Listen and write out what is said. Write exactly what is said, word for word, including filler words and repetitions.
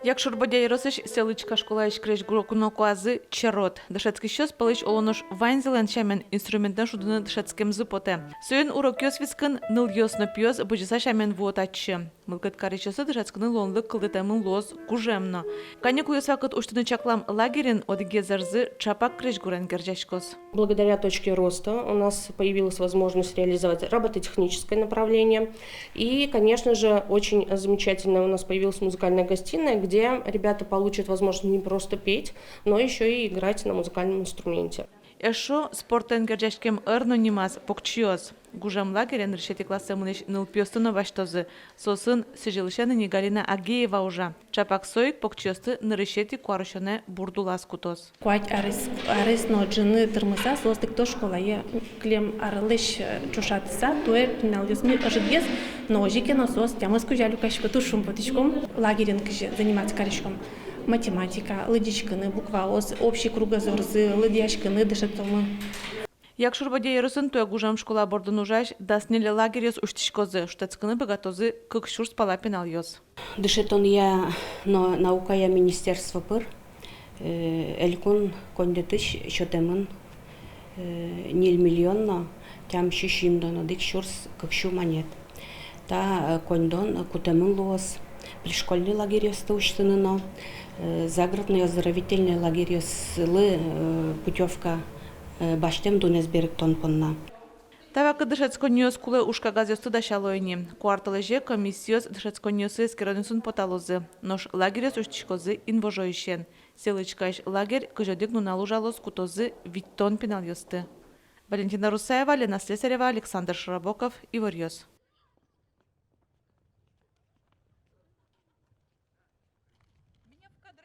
Якшур-Бӧдья ёросысь Селычка школаысь крезьгур куно куазы черод. Дышетскисьёс пӧлысь оло нош ваньзылэн сямен инструментэн шудыны дышетскемзы потэ. Соин урокъёс вискын нылъёс но пиос бызьыса сямен вуо татчы. Мылкыд карисьёслы дышетскыны луонлык кылдытэмын луоз гужем но. Каникулъёс вакыт усьтыны чаклам лагерьын одӥгез ӧрзы чапак крезьгурен герӟаськоз. Благодаря «Точке роста» у нас появилась возможность реализовать робототехническое направление. И, конечно же, очень замечательно у нас появилась музыкальная гостиная, где ребята получат возможность не просто петь, но ещё и играть на музыкальном инструменте. Эшшо спортэн герӟаськем ӧр но нимаз — покчиос. Гужем лагере нырысетӥ классэ мынӥсь нылпиосты но басьтозы. Соосын сӥзьылысен ини Галина Агеева ужа. Чапак со ик покчиосты нырысетӥ куарусёнэ бурд улаз кутоз. Куать арес, арес но ӝыны тырмыса, соос лыкто школае. Кылем арлэсь, э, ӵошатыса, туэ пиналъёсмы ӧжытгес, но озьы ке но соос тямыс кузя люкасько, туж шумпотӥськом. Лагерьын кызьы заниматься кариськом: математика, лыдӟиськыны букваос, общий кругозорзы лыдъяськыны дышетомы. Якшур-Бӧдья ёросын туэ гужем школа бордын ужась дас ньыль лагерьёс усьтӥськозы. Шутэтскыны быгатозы кык сюрс пала пиналъёс. Дышетонъя но наукая министерство пыр, э, элькун коньдэтысь сётэмын, э, ньыль миллион но тямыс сю сизьымдон одӥг сюрс кык сю манет. Та, э, коньдон, э, кутэмын луоз пришкольный лагерьёсты усьтыны но, э, загородный оздоровительный лагерьёслы, э, путёвка, э, басьтэм дунэз берыктон понна. Та вакыт дышетсконниос кулэ ужкагазъёсты дасяло ини. Куартолэзе комиссиос дышетсконниосы эскеронъёсын поталозы. Нош лагерьёс усьтӥськозы инвожоысен. Селычкаысь лагерь кызь одӥг нунал ужалоз, кутозы витьтон пиналъёсты. Валентина Русаева, Лена Слесарева, Александр Широбоков, «Иворъёс».